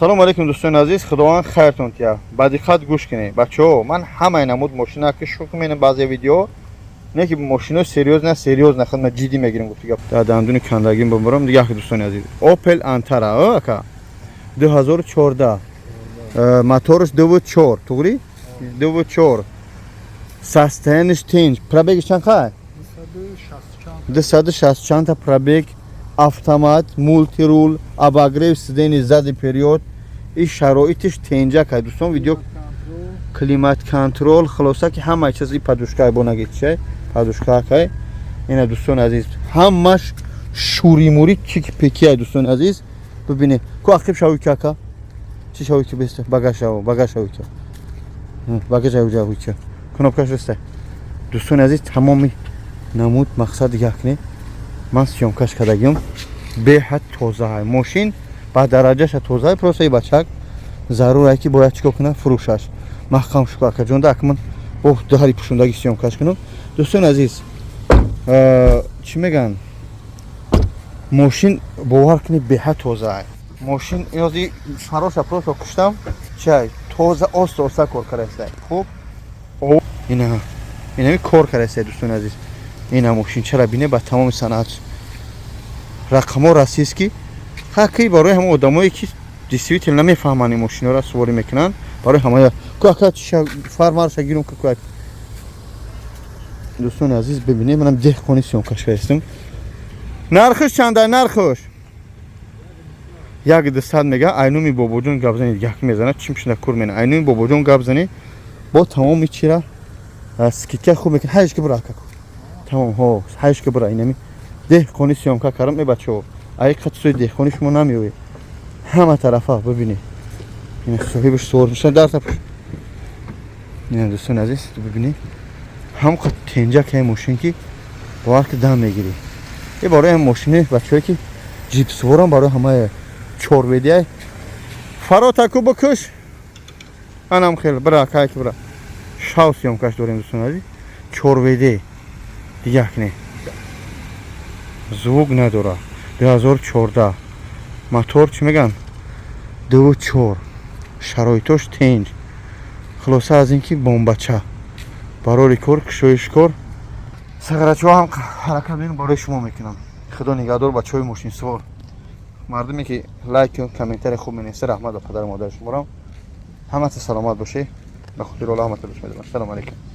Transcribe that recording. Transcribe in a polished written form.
Салому алейкум, дӯстони азиз, Худованд хайртон тия. Ба диққат гӯш кунед, бачаҳо. Ман ҳамаи намуд мошина ки шук менам, баъзе видео не ки мошино серьёзно, серьёзно, худ ман ҷиддӣ мегирам. Гуфти гап дар дандуни кандагим бимбарам. Дигар, дӯстони азиз, Opel Antara, ака, 2014, моторш 2.4, туғри, 2.4, состояние ш тинҷ, пробег иш чанд қай? 260 чандта пробег, автомат, мультируль, обогрев сидений задний, период и шароитиш тенҷак. Дӯстон, видео, климат контроль, хулоса ки ҳамаи чиз. И подушка бо нагечай, подушка кай. Ина, дӯстони азиз, ҳамаш шуримури, чики пекия. Дӯстони азиз, бибине ку, ақиб шавӣ ки, ака, чӣ шавӣ ки, беста багаж шав, багаж шавӣ ки, багаж шавӣ ки, кнопка ш реста. Дӯстони азиз, тамоми намуд мақсад якне ман съёмка ш кардагим, беҳад тозаҳай мошин, ба дараҷаша тозаҳай. Просто и бачак зарурае ки бояд чикор кунад, фурӯшаш маҳкам шукр, акаҷонда. Акман бо даҳари пӯшондаги съёмка ш кунам. Дӯстони азиз, чӣ мегӯянд, мошин, бовар кунед, беҳад тозаҳай мошин. Ёзи фароша просто куштам, чай тоза, оста оста кор кардаистай. Хуб, ина инами кор кардаистай. Дӯстони азиз, ина мошинчара бине, ба тамоми саноат рақамҳо российский хаки, барои ҳама одамое ки действительно намефаҳманд, ин мошинҳоро суворӣ мекунанд, барои ҳамая ку, ака, фармарша гирум ку. Дӯстони азиз, бибинед, манам деҳқони съёмка ш кардастам. Нархш чандай? Нархш 1,200 мега. Айнуми бобоҷон гап занед, як мезанад, чим шуда кур мена. Айнуми бобоҷон гап занед, бо тамоми чира скидка хуб мекунад. Ҳайш ки бура, ака, тамом ҳо, ҳайш ки бура. Инами деҳқони съёмка кардам. Э, бачаҳо, ай қатсои деҳқони шумо намеоед, ҳама тарафа бибинед. Ина соҳибаш сувор мешавад, дар тапуш. Ина, дӯстони азиз, бибинед, ҳам қад тенҷак ҳай мошин ки бовар ки дам мегирӣ. Е, барои ҳам мошини бачаҳое ки ҷип суворам, барои ҳамаи чорведиай фаротаку бикуш, анам хел бира, кайки бира, шав съёмка ш дорем. Дӯстони азиз, чорведе, дигар не, звук надора, 2014, мотор, чӣ мегӯянд, 2.4, шароитош тенҷ. Хулоса аз ин ки бомбача барори кор, кушоиш кор, сағрачаҳо ҳам ҳаракат мекунам, барои шумо мекунам. Худо нигаҳдор, бачаҳои мошинсувор, мардуме ки лайку комментарий хуб менависа, раҳмат ба падару модари шуморам. Ҳамата саломат бошед, ба хотири Аллоҳ ҳамата дӯст медорам. Салому алейкум.